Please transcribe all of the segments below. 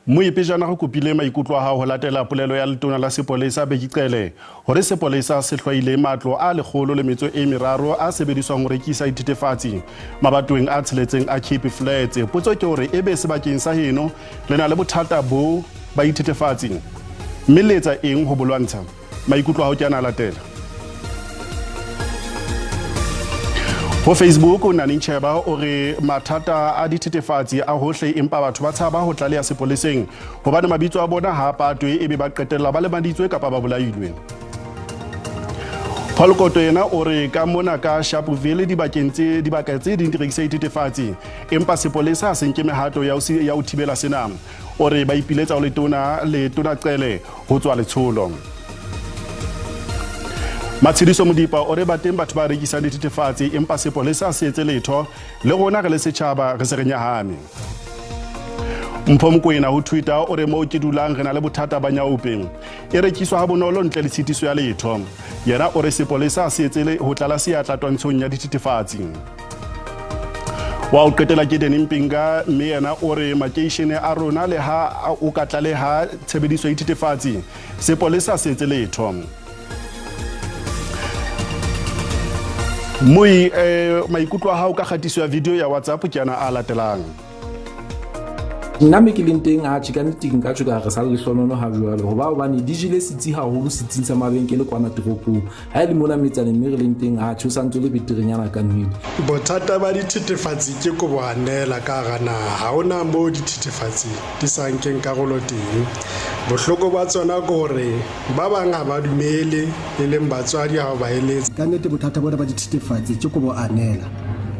Mmui pejana re kopile maikutlo a hao ho latela polelo ya letona la sepolesa Bheki Cele hore sepolesa se hlwaile matlo a 103 a sebediswang ho rekisa dithethefatsi mabatoweng a tsheletseng a Cape Flats. Potso ke hore ebe sebakeng sa heno le na le bothata bo ba dithethefatsi mme le etsa eng ho bo lwantsha? Maikutlo a hao ke ana a latela. Ho Facebook, Nani Ncheba o re mathata a dithethefatsi a hohle empa batho ba tshaba ho tlaleha sepoleseng hobane mabitso a bona ha a patwe ebe ba qetella ba lemaditswe kapa ba bolailwe. Paul Koto yena o re ka mona ka Sharpeville dibakeng tse dibaka tse ding di rekisa dithethefatsi empa sepolesa ha se nke mehato ya ho thibela sena. O re ba ipiletsa ho letona letona Cele ho tswa letsholo. Matshediso Modipa o re ba teng batho ba rekisang dithethefatsi empa sepolesa ha se etse letho le rona re le setjhaba re se re nyahame. Mpho Mokoena ho Twitter o re moo ke dulang re na le bothata ba nyaope e rekiswa ha bonolo ntle le tshitiso ya letho. Yena o re sepolesa ha se etse ho tlala seatla twantshong ya dithethefatsi. Wa o qetela ke Danny Mpinga mme yena o re makeishene a rona le ha o ka tlaleha tshebediso ya dithethefatsi sepolesa se etse letho. Moi maikutlo a hao ka kgatiso ya video ya WhatsApp ke ana a latelang. Nna me ke leng teng atjhe ka nnete nka tjho ka re sa le lehlonono ha jwale hoba hobane di jele setsi haholo setsing sa mabenkele kwana toropong. Ha e le mona metsaneng mme re leng teng atjhe o santse o le beterenyana ka nnete. Bothata ba dithethefatsi ke koboanela ka hara naha. Ha ho na moo dithethefatsi di sa nkeng karolo teng. Bohloko ba tsona ke hore ba bang ha ba dumele, e leng batswadi ha o ba eletsa. Ka nnete bothata bona ba dithethefatsi ke koboanela.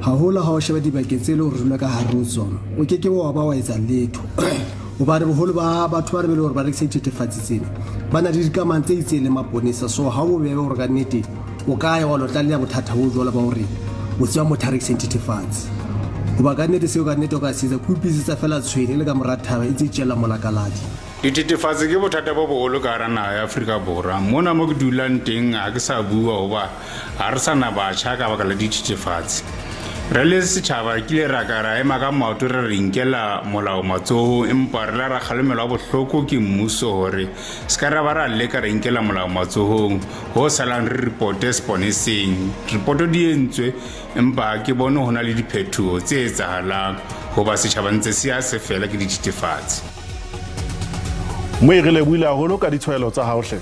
Haholo ha o sheba dibakeng tse leng hore re dula ka hare ho tsona, o ke ke wa ba wa etsa letho. Hobane boholo ba batho ba re be le hore ba rekisa dithethefatsi tsena ba na le dikamang tse itseng le maponesa. So ha o bobebe hore ka nnete o ka ya wa lo tlaleha bothata bo jwalo ba hore o tseba motho a rekisang dithethefatsi. Hoba ka nnete seo ka nnete o ka se etsa ke ho ipitsetsa fela tshwene e le ka mora thaba e ntse e tjella molakaladi. Dithethefatsi ke bothata bo boholo ka hara naha ya Afrika Borwa. Mona mo ke dulang teng ha ke sa bua hoba ha re sa na batjha ka baka la dithethefatsi. Re le setjhaba re kile ra ka ra ema ka maoto re re inkela molao matsohong, empa re la ra kgalemelwa bohloko ke mmuso hore se ka ra ba ra leka ra inkela molao matsohong. Ho salang re reporte seponeseng. Reporto di entswe empa ha ke bone ho na le diphethoho tse etsahalang hoba setjhaba ntse se ya se fela ke dithethefatsi. Moi re lebohile haholo ka ditshwaelo tsa hao hle.